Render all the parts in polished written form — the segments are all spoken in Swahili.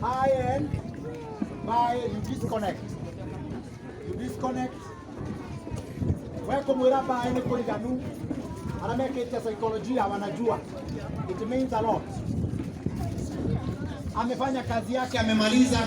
Hi and bye, you disconnect. You disconnect. We kumwira bye ni kuriganu. Arĩa mekĩte psychology wanajua. It means a lot. Amefanya kazi yake, amemaliza.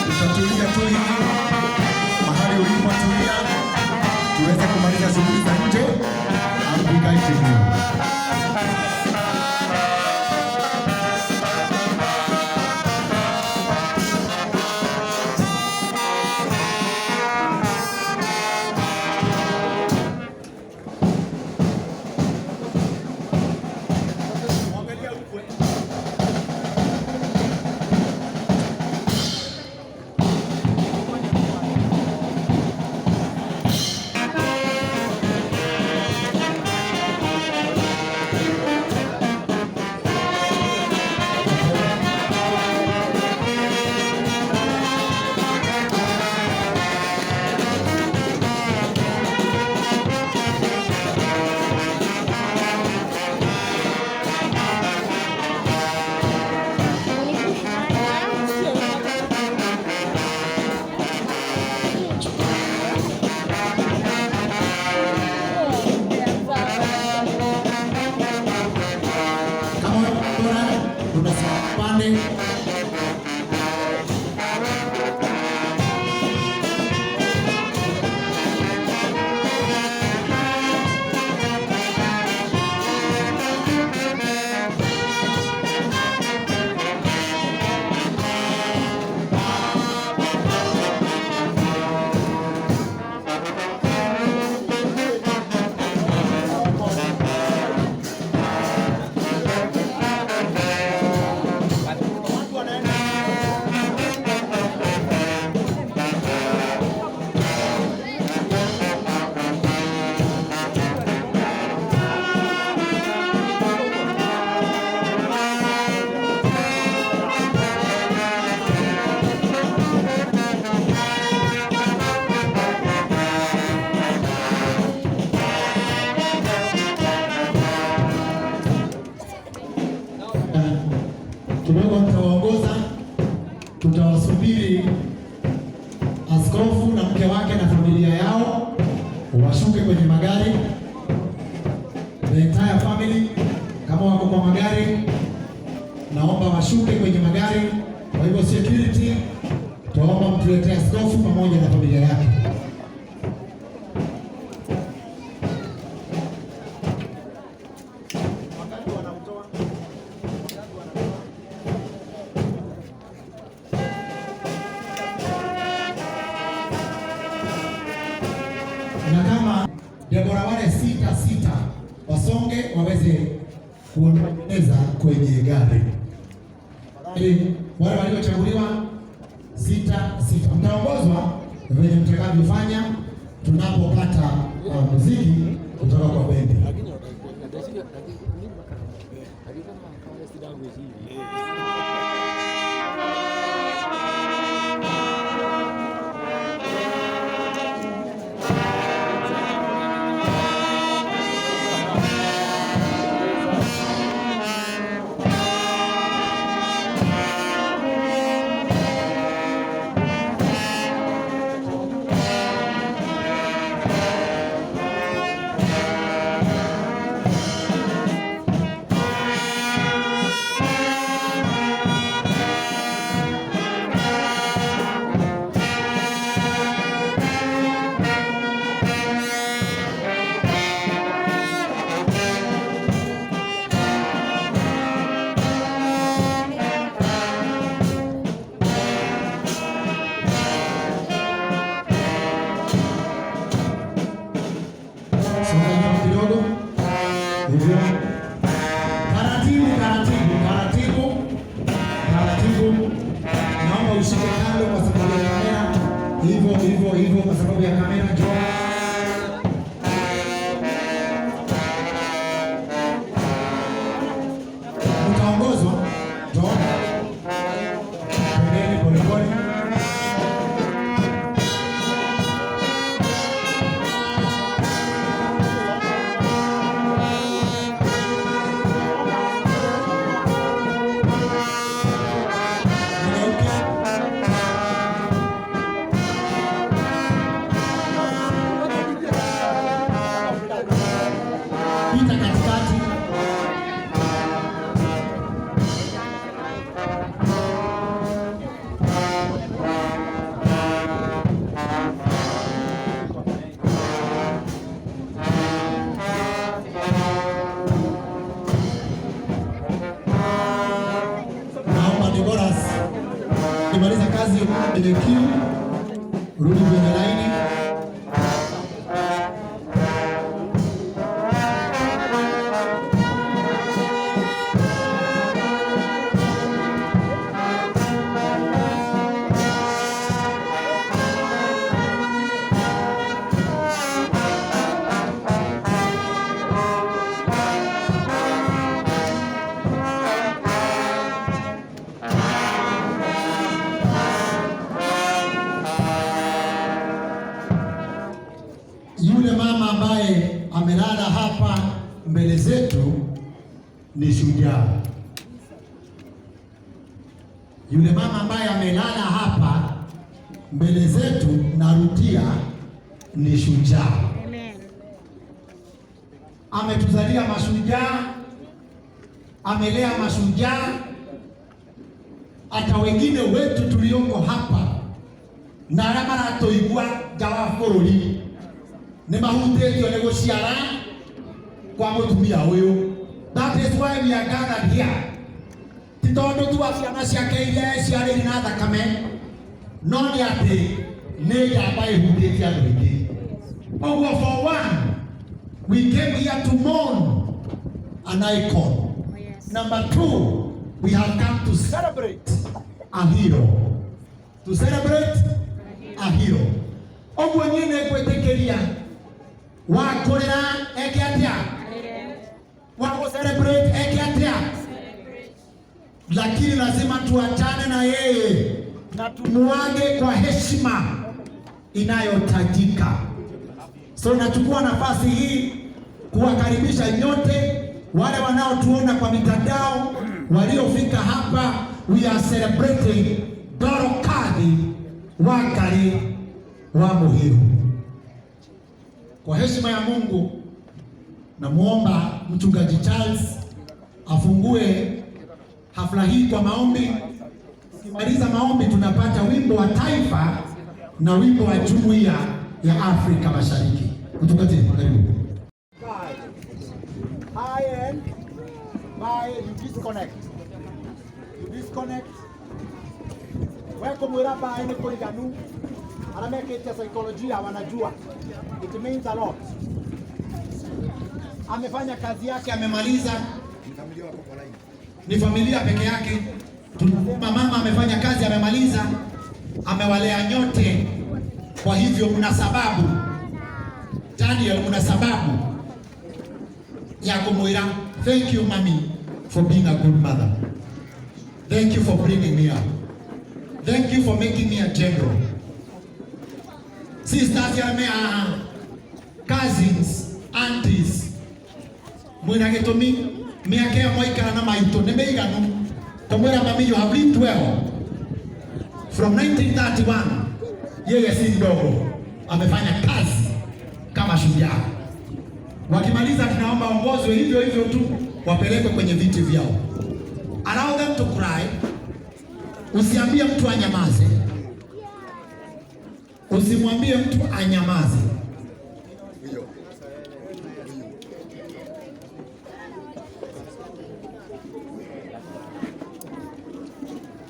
Tutatulia tu hivi mahali ulipotulia, tuweze kumaliza shughuli za nje. I'll be guiding you. Angalia huku, eh. magari. The entire family kama wako kwa magari, naomba washuke kwenye magari. Kwa hivyo security, tuomba mtuletee askofu pamoja na familia yake. Wakati wanautoa, wakati wanatoa. Na kama Debora wale sita sita wasonge waweze kuoneza kwenye gari. Ili wale waliochaguliwa sita sita, mtaongozwa venye mtakavyofanya tunapopata muziki kutoka kwa bendi. Songa nyuma kidogo. Hivyo. Taratibu, taratibu, taratibu. Taratibu. Naomba ushike kando kwa sababu ya kamera. Hivyo, hivyo, hivyo kwa sababu ya kamera. Njoo. Mtaongozwa. Njoo. Twendeni polepole. Mgeuke. Pita katikati. Naomba Deborah, kimaliza kazi kwenye queue, rudi kwenye laini. Yule mama ambaye amelala hapa mbele zetu ni shujaa. Yule mama ambaye amelala hapa mbele zetu, narudia, ni shujaa. Ametuzalia mashujaa, amelea mashujaa, hata wengine wetu tulioko hapa na arĩa maratũigua nja wa bũrũri nĩ mahutĩtio nĩ gũciara kwa mũtumia ũyũ. That is why we are gathered here. Ti tondũ tu wa ciana ciake iria ciarĩire na thakame, no nĩ atĩ nĩ njamba ĩhutĩtie andũ aingĩ. Ũguo for one, we came here to mourn an icon. Number two, we have come to celebrate a hero. To celebrate a hero. Ũguo niĩ nĩ ngwĩtĩkĩria wa kũrĩra eke atĩa, wa gũ celebrate eke atĩa, lakini lazima tuachane na yeye na tumuage kwa heshima inayotajika. So nachukua nafasi hii kuwakaribisha nyote wale wanaotuona kwa mitandao, waliofika hapa. We are celebrating Dorokathi Wangari wa Muhiru. Kwa heshima ya Mungu, namuomba Mchungaji Charles afungue hafla hii kwa maombi. Tukimaliza maombi, tunapata wimbo wa taifa na wimbo wa Jumuiya ya Afrika Mashariki. Mchungaji, karibu. Bye. Hi and bye. You disconnect. You disconnect. We kumwira bye nĩ kũiganu. Arĩa mekĩte psychology wanajua. It means a lot. Amefanya kazi yake, amemaliza. Ni familia peke yake. Tunasema mama amefanya kazi, amemaliza, amewalea nyote. Kwa hivyo mna sababu, Daniel, mna sababu ya kumwira thank you, mommy, for being a good mother. Thank you for bringing me up. Thank you for making me a general. Sisters ya cousins, aunties, mwina gĩtũmi mĩaka ĩyo mwaikara na maitũ nĩ mĩiganu kũmwĩra, "Mami, you have lived well from 1931." Yeye si mdogo, amefanya kazi kama shujaa. Wakimaliza, tunaomba ongozwe hivyo hivyo tu, wapelekwe kwenye viti vyao. Allow them to cry. Usiambie mtu anyamaze, usimwambie mtu anyamaze.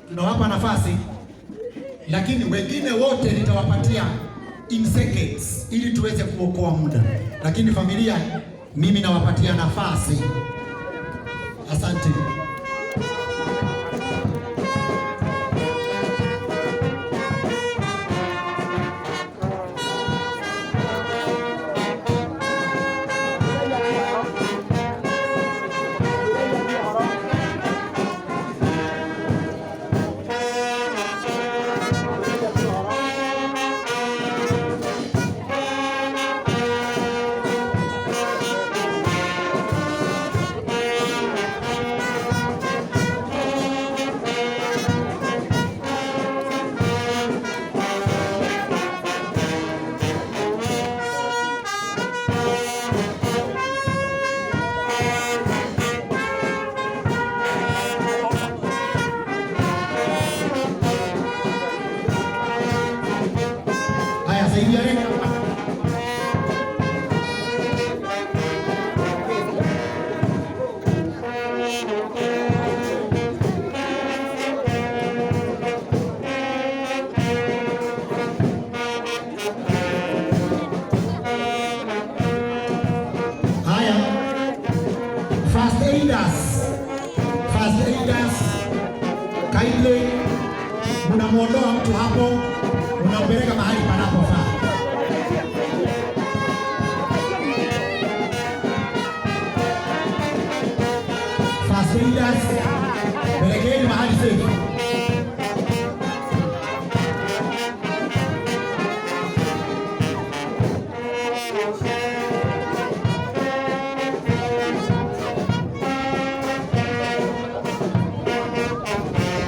Tunawapa nafasi, lakini wengine wote nitawapatia in seconds ili tuweze kuokoa muda, lakini familia mimi nawapatia nafasi. Asante. Haya, saidianeni hapa. Haya, first aiders, first aiders, kindly mnamuondoa mtu hapo, mnampeleka mahali panapofaa. First aiders, pelekeni mahali safe.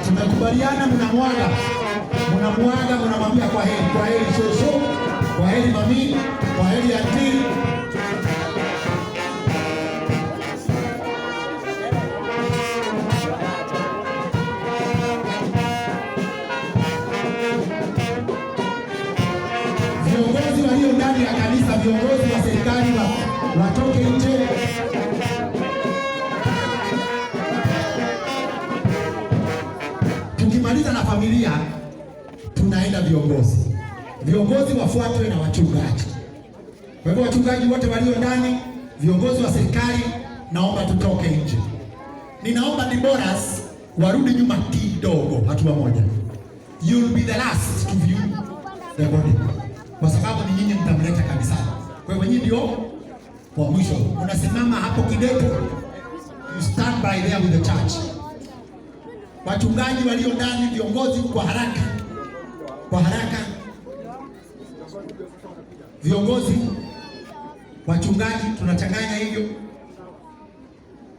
Tumekubaliana, mnamwaga, mnamwaga, mnamwambia kwa heri, kwa heri shosho, kwa heri mami, kwa heri auntie. Viongozi walio ndani ya kanisa, viongozi wa serikali watoke nje. Tukimaliza na familia, tunaenda viongozi. Viongozi wafuatwe na wachungaji. Kwa hivyo wachungaji wote walio ndani, viongozi wa serikali, naomba tutoke nje. Ninaomba Deborahs warudi nyuma kidogo, hatua moja. You'll be the last to view the body, kwa sababu ni nyinyi mtamleta kanisani. Kwa hivyo nyinyi ndio wa mwisho, unasimama hapo kidete, you stand by there with the church. Wachungaji walio ndani, viongozi, kwa haraka, kwa haraka, viongozi, wachungaji, tunachanganya hivyo.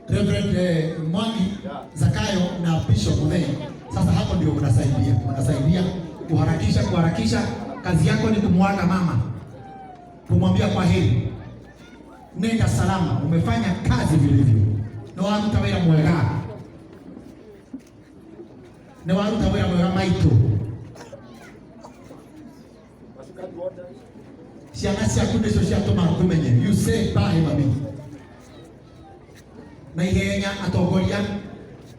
Reverend Mwangi Zakayo na Bishop Muthei, sasa hapo ndio mnasaidia, mnasaidia kuharakisha, kuharakisha. Kazi yako ni kumwaga mama, kumwambia kwa heri. Nenda salama, umefanya kazi vilivyo. Nĩ waruta wĩra mwega, nĩ waruta wĩra mwega maitũ. Ciana ciaku nĩcio ciatũma ngũmenye. You say bye, mami. Na ihenya atongoria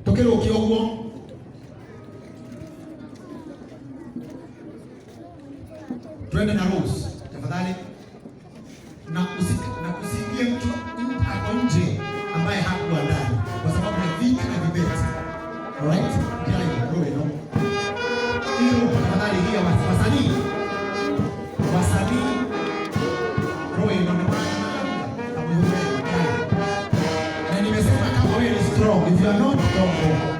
tũkĩrũkia ũguo. Twende na Rose tafadhali, na usiingie mtu ako nje ambaye hakuwa ndani, kwa sababu ya viti na vibeti. Alright, kila hiyo ino hiyo tafadhali, hii ya wasanii wasanii roho ino ni maana na nimesema kama wewe ni strong, if you are not, don't go.